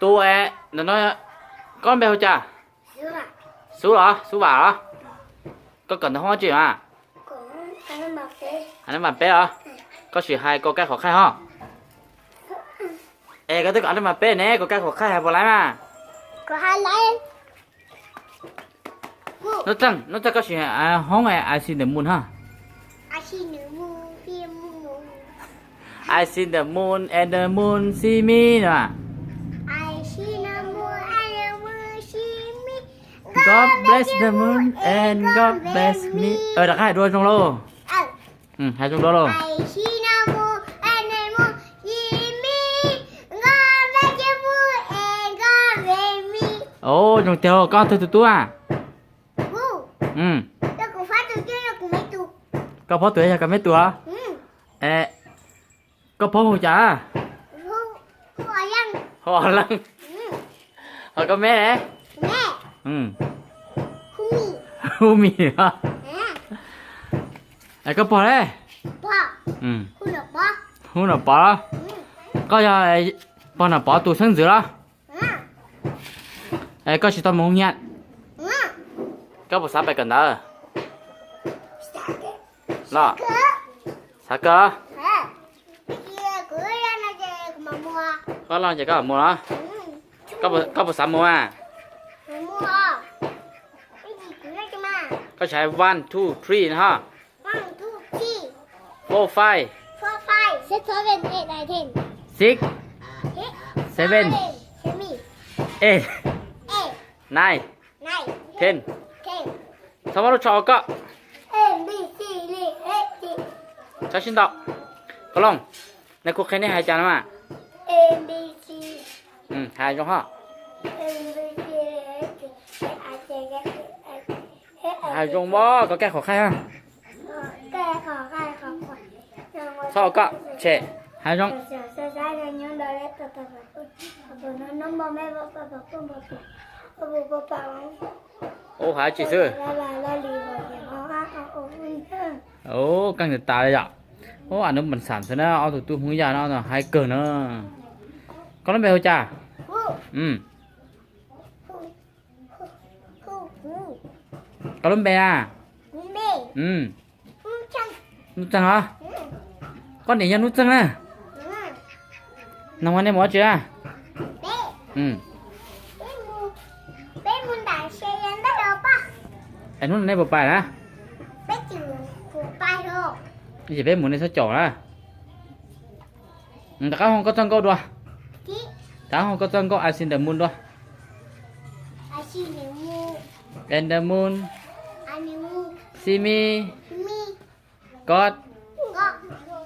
Tus es, koj npe hu cas? Xub los, Xub Vam los? Koj kawm ntawv hoob tsi mas? Hais nab mas peb os. Koj sim hais kau kaij khuam khaij ho. Es koj twb kawm nab mas peb ne, kau kaij khuam khaij hais puas laib mas? Nub txeeg, nub txeeg koj sim hais hoob I see the moon ho. I see the moon and the moon see me no. God bless the moon and God bless me. Rov qab hais dua zoo lauj. Hais zoo dua lauj. Zoo tiag, koj twg tus tub a? Koj phob tus yog koj me tus os? Koj phob hu cas? Hu Leej. Ho koj me? Hu Mis. Koj pog le? Hu Nom Pov. Koj yog pog Nom Pov tus xeeb ntxwv los? Koj tsis tau mus hu nyiaj. Koj puas xav pais kawm ntawv los? Xav kawm. Koj los ces koj mus los? Koj puas xav mus a? Koj sim hais one, two, three no ho. Four, five. Six, seven, eight, nine, ten. Txhob muab lub tsho ua koj. Txhob sib ntaus. Koj Looj, neb kuv qhia neb hais cas no mas. Hais zoo ho. Hais zoo mog, koj kaij khuam khaij. Txhob ua koj tshem, hais zoo. Ua hais tsis xwb. Keej tas tas li yom. Ub, a nub npam xam xwb na, ob tug tub Hmoob Yaj no hais kawg na. Koj lub npe hu cas? Koj lub npe a? Nuj Txeeg os. Koj niam yog Nuj Txeeg na. Nag hmo nej mus dab tsi a? Es hnub no nej puas pais na? Ces peb mus nej txhob caum na. Rov qab hu koj txoj nkauj dua. Rov qab hu koj txoj nkauj I see the moon dua. And the moon see me, God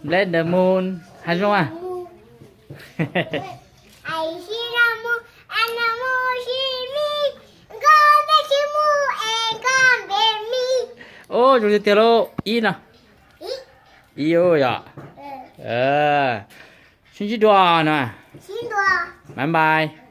bless the moon. Hais zoo a. Ub, zoo tiag tiag lauj, ib no. Ib yom. Sib ntsib dua no. Bye bye.